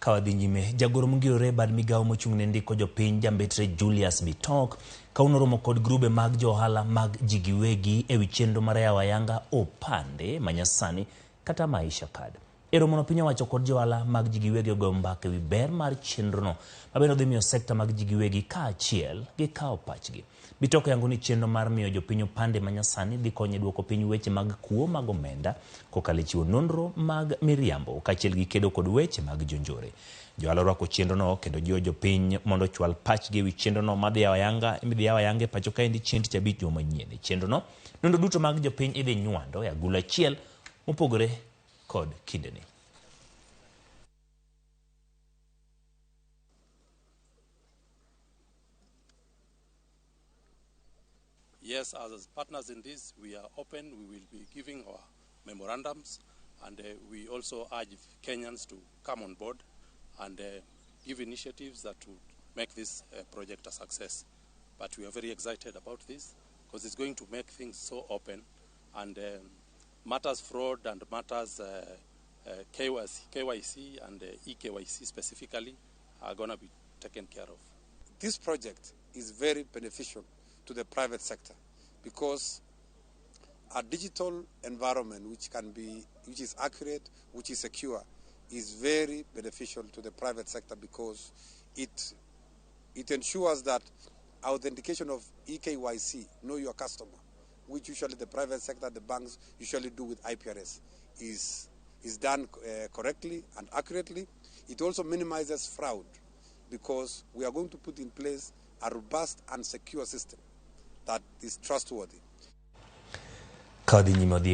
Ka wadhi nyime, jagoro mongirore e bad migawo mochung' ne ndiko jopiny jambetre Julius Bitok kawuono oromo kod grube mag jo ohala mag ji giwegi ewi chenro mar yawo ayanga opande manyasani kata Maisha Card. E romono piny owacho kod jo ohala mag ji giwegi ogoyo mbaka ewi ber mar chenrono mabende dhi miyo sekta mag ji giwegi kaachiel gi kawo pachgi. Bitok oyango ni chenro mar miyo jopiny opande manyasani dhi konyo e duoko piny weche mag kuo mag omenda kokalo e chiwo nonro mag miriambo kaachiel gi kedo kod weche mag jonjore. Johala orwako chenrono kendo jiwo jopiny mondo ochwal pachgi ewi chenrono madhi yawo ayanga midhi yaw ayanga e pacho kaendi chieng' tich abich juma manyien. E chenrono, nonro duto mag jopiny idhi nywando e agulu achiel mopogore kod kindeni. Yes, as partners in this, we are open. We will be giving our memorandums, and we also urge Kenyans to come on board and give initiatives that would make this project a success. But we are very excited about this because it's going to make things so open, and matters fraud and matters KYC and eKYC specifically are going to be taken care of. This project is very beneficial to the private sector because a digital environment which is accurate, which is secure, is very beneficial to the private sector because it ensures that authentication of eKYC, know your customer, which usually the private sector, the banks usually do with IPRS, is done correctly and accurately. It also minimizes fraud because we are going to put in place a robust and secure system that is trustworthy. Ka wadhi nyime wadhi e